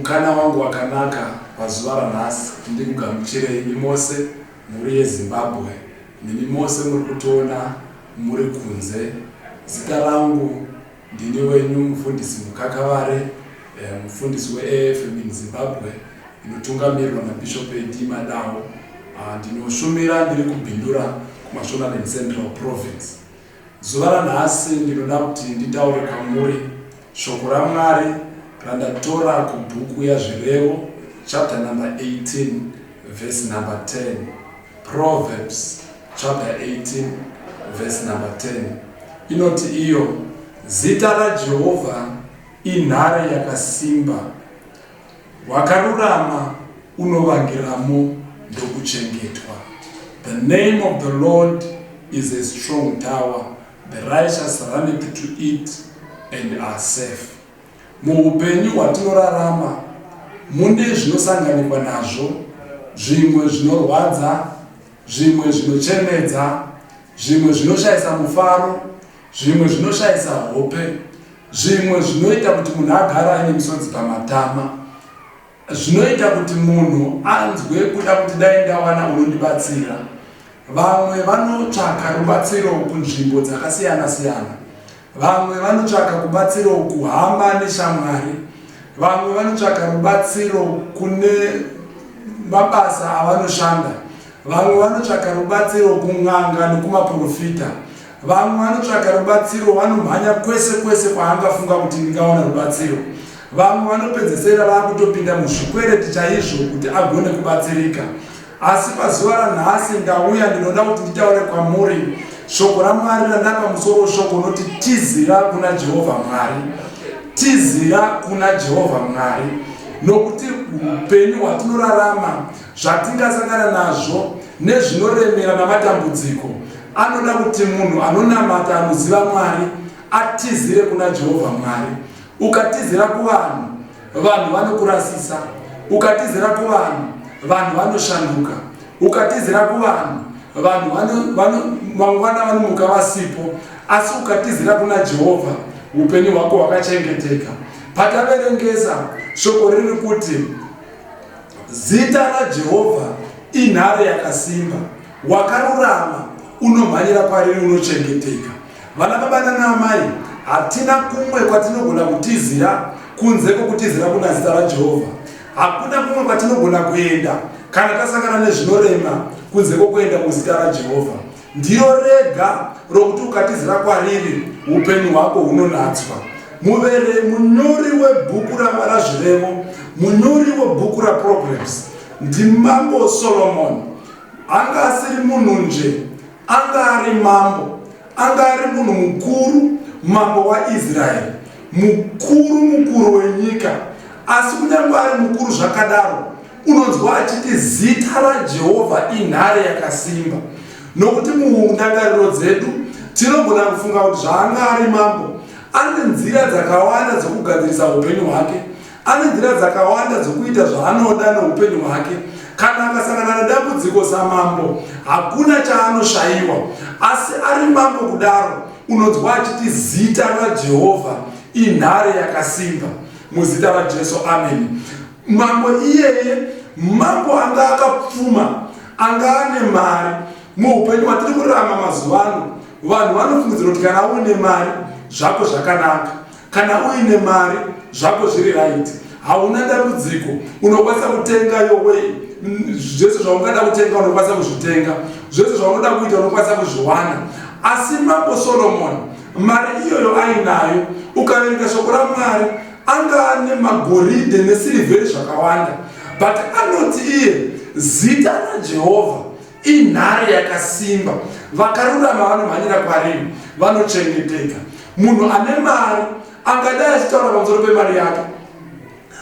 Mukana wangu wakanaka pazuva ranhasi kuti ndikugamuchirei imi mose mhuri yeZimbabwe nemi mose muri kutiona muri kunze. Zita rangu ndini wenyu Mufundisi Mukakavare, mufundisi weAFM in Zimbabwe inotungamirirwa naBishop AD Madawo. Ndinoshumira ndiri kuBindura kuMashonaland Central Province. Zuva ranhasi ndinoda kuti nditaure kwamuri shoko raMwari randatora kubhuku yaZvirevo chapter number 18 verse number 10. Proverbs chapter 18 verse number 10 inoti iyo, Zita raJehovha inhare yakasimba, wakarurama unovangiramo ndokuchengetwa. The name of the Lord is a strong tower, the righteous runneth to it and are safe. Muupenyu hwatinorarama mune zvinosanganikwa nazvo, zvimwe zvinorwadza, zvimwe zvinochemedza, zvimwe zvinoshayisa mufaro, zvimwe zvinoshayisa hope, zvimwe zvinoita kuti munhu agare aine misodzi pamatama, zvinoita kuti munhu anzwe kuda kuti dai ndawana unondibatsira. Vamwe vanotsvaka rubatsiro kunzvimbo dzakasiyana-siyana. Vamwe vanotsvaka kubatsiro kuhama neshamwari. Vamwe vanotsvaka rubatsiro kune mabasa avanoshanda. Vamwe vanotsvaka rubatsiro kun'anga nekumaporofita. Vamwe vanotsvaka rubatsiro vanomhanya kwese kwese kwaangafunga kuti ndingawana rubatsiro. Vamwe vanopedzesera vakutopinda muzvikwereti chaizvo kuti agone kubatsirika. Asi pazuva ranhasi ndauya ndinoda kuti nditaure kwamuri shoko raMwari randapa musoro shoko unoti tizira kuna Jehovha Mwari. Tizira kuna Jehovha Mwari. Nokuti upenyu hwatinorarama zvatingasangana nazvo nezvinoremera namatambudziko anoda kuti munhu anonamata anoziva Mwari atizire kuna Jehovha Mwari. Ukatizira kuvanhu, vanhu vanokurasisa. Ukatizira kuvanhu, vanhu vanoshanduka. Ukatizira kuvanhu, vanhu mangwana vanomuka vasipo. Asi ukatizira kuna Jehovha, upenyu hwako hwakachengeteka. Pataverengesa shoko riri kuti zita raJehovha inhare yakasimba, wakarurama unomhanyira kwariri unochengeteka. Vana baba nana amai, hatina kumwe kwatinogona kutizira kunze kwokutizira kuna zita raJehovha. Hakuna kumwe kwatinogona kuenda kana tasangana nezvinorema kunze kwokuenda kuzita raJehovha. Ndiro rega rokuti ukatizira kwariri upenyu hwako hunonatswa. Muvere munyori webhuku raZvirevo, munyori webhuku raProverbs ndiMambo Solomon. Anga asiri munhu nje, Anga ari mambo, anga ari munhu mukuru, mambo waIsraeri, mukuru mukuru wenyika. Asi kunyange ari mukuru zvakadaro, unonzwa achiti zita raJehovha inhare yakasimba. Nokuti mundangariro dzedu tinogona kufunga kuti zvaanga ari mambo, ane nzira dzakawanda dzokugadzirisa upenyu hwake. Ane nzira dzakawanda dzokuita zvaanoda noupenyu hwake. Kana akasangana nedambudziko samambo, hakuna chaanoshayiwa. Asi ari mambo kudaro, unonzwa achiti zita raJehovha inhare yakasimba. Muzita raJesu, ameni. Mambo iyeye, mambo anga akapfuma, anga ane mari. Muupenyu hwatiri kurarama mazuva ano, vanhu vanofungidzira kuti kana uine mari zvako zvakanaka. Kana uine mari zvako zviri right, hauna dambudziko, unokwanisa kutenga your way. Zvese zvaungada kutenga unokwanisa kuzvitenga, zvese zvaunoda kuita unokwanisa kuzviwana. Asi Mambo Solomon mari iyoyo ainayo, ukaverenga shoko raMwari, anga ane magoridhe nesirivheri zvakawanda, but anoti iye zita raJehovha inhare yakasimba, vakarurama vanomhanyira kwariri vanochengeteka. Munhu ane mari angadai achitaura pamusoro pemari yake,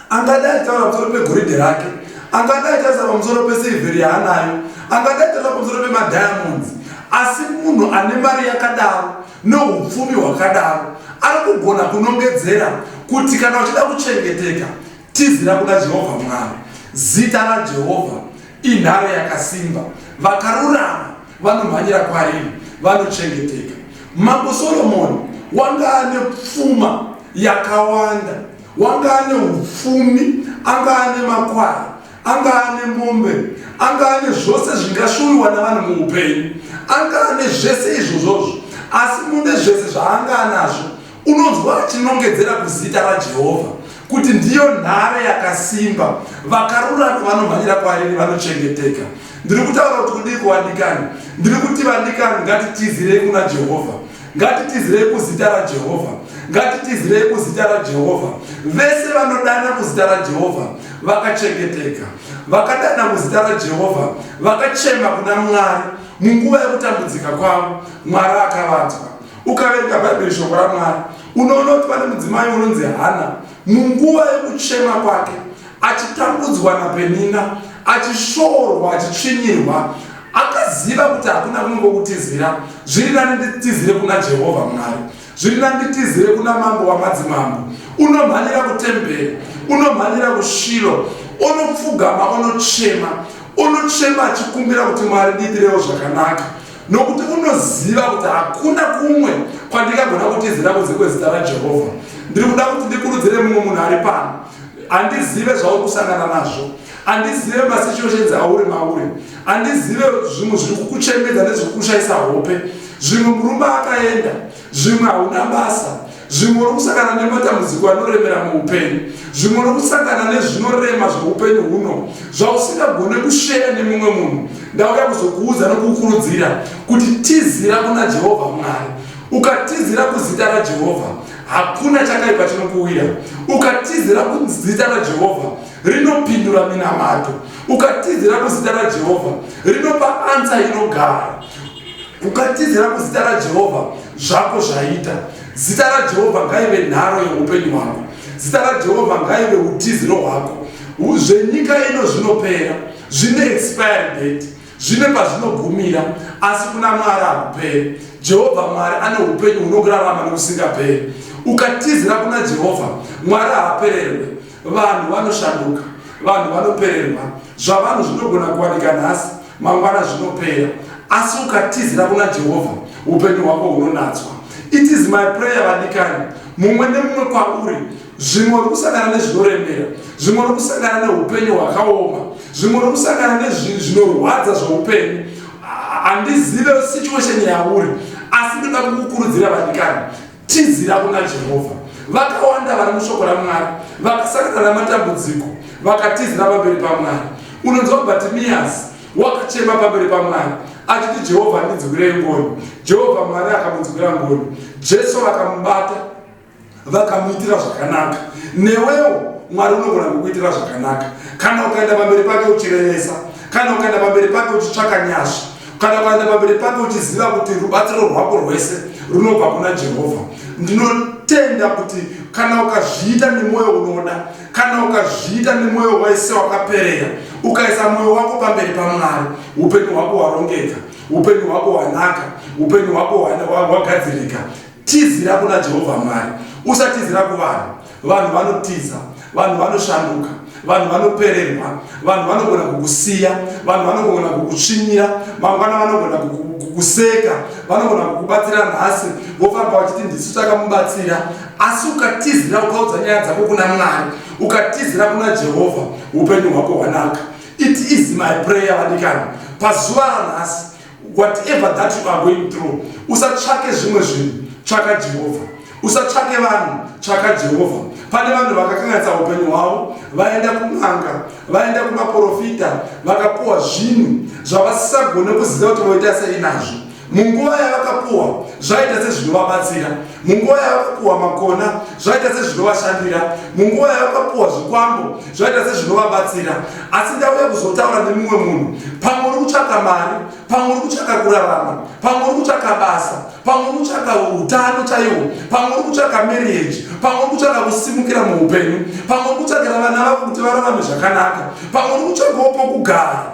angadai achitaura pamusoro pegoridhe rake, angadai achitaura pamusoro pesirivheri yaanayo, angadai achitaura pamusoro pemadiamonds. Asi munhu ane mari yakadaro noupfumi hwakadaro ari kugona kunongedzera kuti kana uchida kuchengeteka, tizira kuna Jehovha Mwari. Zita raJehovha inhare yakasimba, vakarurama vanomhanyira kwariri vanochengeteka. Mambo Solomoni wanga ane pfuma yakawanda. Wanga ane upfumi, anga ane makwai, anga ane mombe, anga ane zvose zvingashuwiwa navanhu muupenyu, anga ane zvese izvozvozvo. Asi mune zvese zvaanga anazvo, unonzwa achinongedzera kuzita raJehovha kuti ndiyo nhare yakasimba, vakarurama vanomhanyira kwariri vanochengeteka. Ndiri kutaura kuti kudii kuvadikani? Ndiri kuti vadikani, ngatitizirei kuna Jehovha. Ngatitizirei kuzita raJehovha. Ngatitizirei kuzita raJehovha. Vese vanodana kuzita raJehovha vakachengeteka. Vakadana kuzita raJehovha, vakachema kuna Mwari munguva yekutambudzika kwavo, Mwari akavanzwa. Ukaverenga Bhaibheri shoko raMwari, unoona kuti pane mudzimai unonzi Hana, munguva yekuchema kwake achitambudzwa naPenina, achishoorwa, achitsvinyirwa, akaziva kuti hakuna kumwe kwokutizira, zviri nani nditizire kuna Jehovha Mwari, zviri nani nditizire kuna Mambo wamadzimambo. Unomhanyira kutemberi, unomhanyira kuShilo, onopfugama, onochema, onochema achikumbira kuti Mwari ndiitirewo zvakanaka, nokuti unoziva kuti hakuna kumwe kwandingagona kutizira kunze kwezita raJehovha. Ndiri kuda kuti ndikurudzire mumwe munhu ari pano. Handizive zvauri kusangana nazvo, handizive masituations auri mauri, handizive zvimwe zviri kukuchemedza nezviri kukushayisa hope. Zvimwe murume akaenda, zvimwe hauna basa, zvimwe uri kusangana nematambudziko anoremera muupenyu, zvimwe uri kusangana nezvinorema zveupenyu huno zvausingagone kusheya nemumwe munhu. Ndauya kuzokuudza nokukukurudzira kuti tizira kuna Jehovha Mwari. Ukatizira kuzita raJehovha, hakuna chakaipa chinokuwira. Ukatizira kuzita raJehovha, rinopindura minamato. Ukatizira kuzita raJehovha, rinopa ansa inogara. Ukatizira kuzita raJehovha, zvako zvaita. Zita raJehovha ngaive nharo yeupenyu hwako. Zita raJehovha ngaive utiziro hwako. Zvenyika ino zvinopera, zvine expiry date. Zvine pazvinogumira, asi kuna Mwari hakuperi. Jehovha Mwari ane upenyu hunokurarama nokusingaperi. Ukatizira kuna Jehovha, Mwari haapererwe. Vanhu vanoshanduka, vanhu vanopererwa. Zvavanhu zvinogona kuwanika nhasi, mangwana zvinopera. Asi ukatizira kuna Jehovha, upenyu hwako hunonatswa. It is my prayer, vadikani, mumwe nemumwe kwauri, zvimwe uri kusangana nezvinoremera, zvimwe uri kusangana neupenyu hwakaoma, zvimwe uri kusangana nezvinhu zvinorwadza zveupenyu. Handizive situation yauri, asi ndoda kukukurudzira vadikani, tizira kuna Jehovha. Vakawanda vari mushoko raMwari vakasangana namatambudziko vakatizira pamberi paMwari. Unonzwa Bhatimiyasi wakachema pamberi paMwari achiti, Jehovha ndinzwirei ngoni. Jehovha Mwari akamunzwira ngoni. Jesu vakamubata vakamuitira zvakanaka. Newewo Mwari unogona kukuitira zvakanaka kana ukaenda pamberi pake uchirevesa, kana ukaenda pamberi pake uchitsvaka nyasha, kana ukaenda pamberi pake uchiziva kuti rubatsiro rwako rwese runobva kuna Jehovha. Ndinotenda kuti kana ukazviita nemwoyo unoda, kana ukazviita nemwoyo wese wakaperera, ukaisa mwoyo wako pamberi paMwari, upenyu hwako hwarongeka, upenyu hwako hwanaka, upenyu hwako hwagadzirika. Tizira kuna Jehovha Mwari, usatizira kuvanhu. Vanhu vanotiza, vanhu vanoshanduka, vanhu vanopererwa, vanhu vanogona kukusiya, vanhu vanogona kukutsvinyira, mangwana vanogona kukuseka, vanogona kukubatsira nhasi, vofamba vachiti ndisu takamubatsira. Asi ukatizira ukaudza nyaya dzako kuna Mwari, ukatizira kuna Jehovha, upenyu hwako hwanaka. It is my prayer, vadikani, pazuva ranhasi, whatever that you are going through, usatsvake zvimwe zvinhu, tsvaka Jehovha. Usatsvake vanhu, tsvaka Jehovha. Pane vanhu vakakanganisa upenyu hwavo, vaenda kun'anga, vaenda kumaprofita, vakapuwa zvinhu zvavasisagone kuziva kuti voita sei nazvo. Munguva yavakapuwa zvaita sezvinovabatsira, munguva yavakapuwa makona zvaita sezvinovashandira, munguva yavakapuwa zvikwambo zvaita sezvinovabatsira. Asi ndauya kuzotaura nemumwe munhu, pamwe uri kutsvaka mari, pamwe uri kutsvaka kurarama, pamwe uri kutsvaka basa, pamwe uri kutsvaka utano chaihwo, pamwe uri kutsvaka marriage, pamwe uri kutsvaka kusimukira muupenyu, pamwe uri kutsvakira vana vako kuti vararame zvakanaka, pamwe uri kutsvakawo pokugara.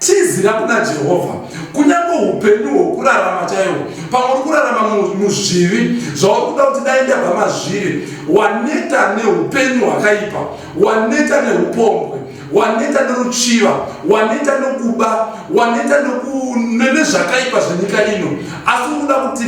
Tizira kuna Jehovha. Kunyange upenyu hwokurarama chaihwo, pamwe uri kurarama muzvivi zvauri kuda kuti dai ndabva mazviri. Waneta neupenyu hwakaipa, waneta neupombwe, waneta neruchiva, waneta nokuba, waneta nezvakaipa zvenyika ino, asi uri kuda kuti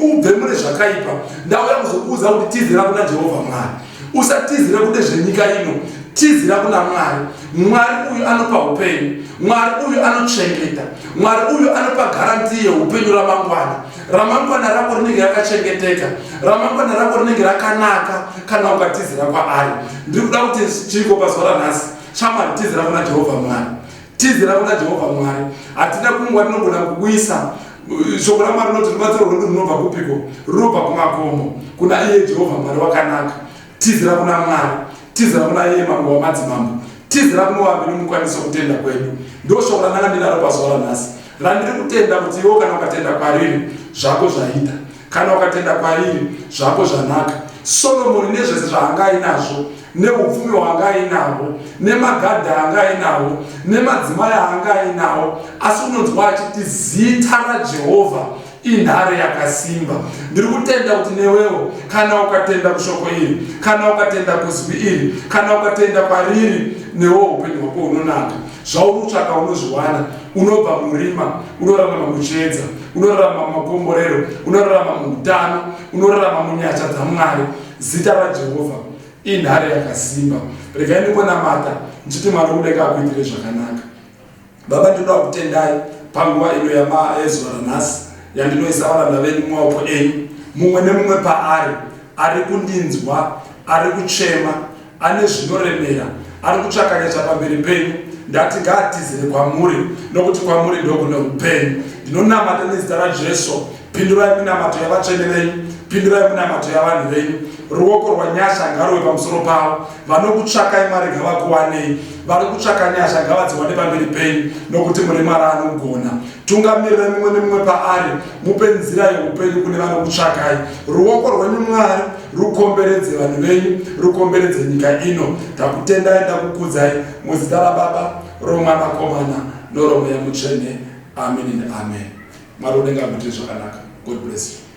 ubve mune zvakaipa. Ndauya kuzokuudza kuti tizira kuna Jehovha Mwari. Usatizire kune zvenyika ino, tizira kuna Mwari. Mwari uyu anopa upenyu, Mwari uyu anochengeta, Mwari uyu anopa garanti yeupenyu ramangwana. Ramangwana rako rinenge rakachengeteka, ramangwana rako rinenge rakanaka kana ukatizira kwaari. Ndiri kuda kuti chiko pazuva ranhasi, shamwari, tizira kuna Jehovha Mwari. Tizira kuna Jehovha Mwari. Hatina kungwa rinogona kukuisa. Shoko raMwari rinoti rubatsiro rwedu runobva kupiko? Runobva kumakomo, kuna iye Jehovha Mwari wakanaka. Tizira kuna Mwari. Tizira kuna iye Mambo wamadzimambo. Tizira kunovambi nomukwanisi wokutenda kwedu. Ndo shoko randanga ndinaro pazuva ranhasi. Randiri kutenda kuti iwe kana ukatenda kwariri, zvako zvaita. Kana ukatenda kwariri, zvako zvanaka. Solomoni nezvese zvaanga ainazvo, neupfumi hwaanga ainahwo, nemagadha aanga ainawo, nemadzimai aanga ainawo, asi unonzwa achiti zita raJehovha inhare yakasimba. Ndiri kutenda kuti newewo kana ukatenda kushoko iri, kana ukatenda kuzwi iri, kana ukatenda kwariri, newewo upenyu hwako hunonaka. Zvauri kutsvaka unozviwana. Unobva murima unorarama muchiedza, unorarama mumakomborero, unorarama muutano, unorarama munyasha dzaMwari. Zita raJehovha inhare yakasimba. Regai ndingonamata ndichiti Mwari kudenga akuitire zvakanaka. Baba, ndinoda kutendai panguva ino yezuva ranhasi yandinoisa varanda venyu mumaoko enyu, mumwe nemumwe paari ari kundinzwa, ari kuchema, ane zvinoremera, ari kutsvaka nyasha pamberi penyu. Ndati ngaatizire kwamuri, nokuti kwamuri ndokune upenyu. Ndinonamata nezita raJesu, pindurai minamato yavatsvene venyu, pindurai minamato yavanhu venyu. Ruoko rwanyasha ngaruve pamusoro pavo. Vanokutsvakai Mwari ngavakuwanei, vari kutsvaka nyasha ngavadziwane pamberi penyu, nokuti muri Mwari anogona. Tungamirirai mumwe nemumwe paari, mupe nzira yeupenyu kune vanokutsvakai. Ruoko rwenyu Mwari rukomberedze vanhu venyu, rukomberedze nyika ino. Ndakutendai, ndakukudzai muzita raBaba, roMwanakomana noroMweya Mutsvene. Amen and amen. Mwari unenge akuitire zvakanaka. God bless you.